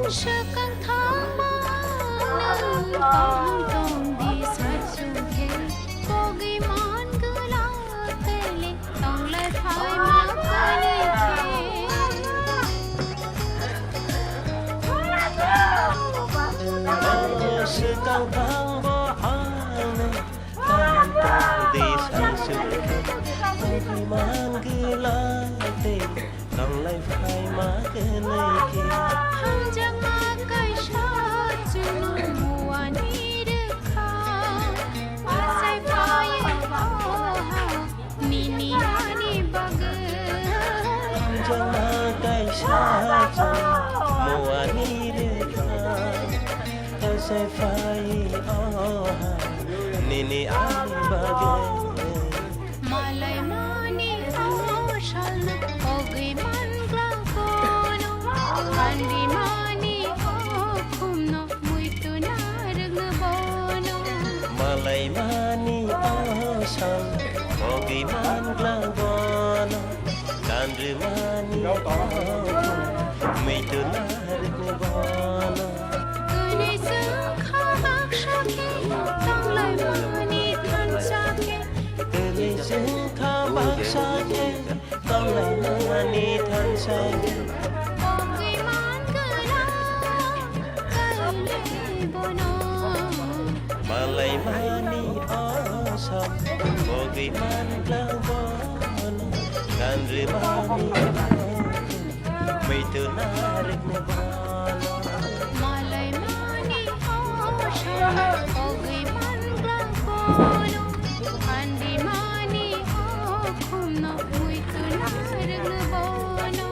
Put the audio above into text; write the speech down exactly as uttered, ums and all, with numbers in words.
Swkang thangma nwng kaham tong di sai sungkhe, pogwi man gwla tele tonglai phaima kani khe. Swkang thangbo ang nwng kaham tong di sai sungkhe, pogwi man gwla tele tonglai phaima kani khe. Hamjakma kaisa chwng muani rwkha, achai phai oha nini ani bagwi. Hamjakma kaisa chwng muani rwkha, achai phai oha nini ani bagwi. Malai mani o salno pogwi man gwla bono, kandi mani o khumno muitu narwkno bono. Malai mani o salno pogwi man gwla bono, kandi mani o khumno muitu narwkno bono. Tini chwng kha baksa khe tonglaimani thansa khe. Tini chwng kha baksa khe tonglaimani thansa khe. Pogwi man gwla kailai bono. Malai mani o salno pogwi man gwla bono, kandi mani o khumno muitu narwkno bono. Malai mani o salno pogwi man gwla bono, kandi mani o khumno muitu narwkno bono.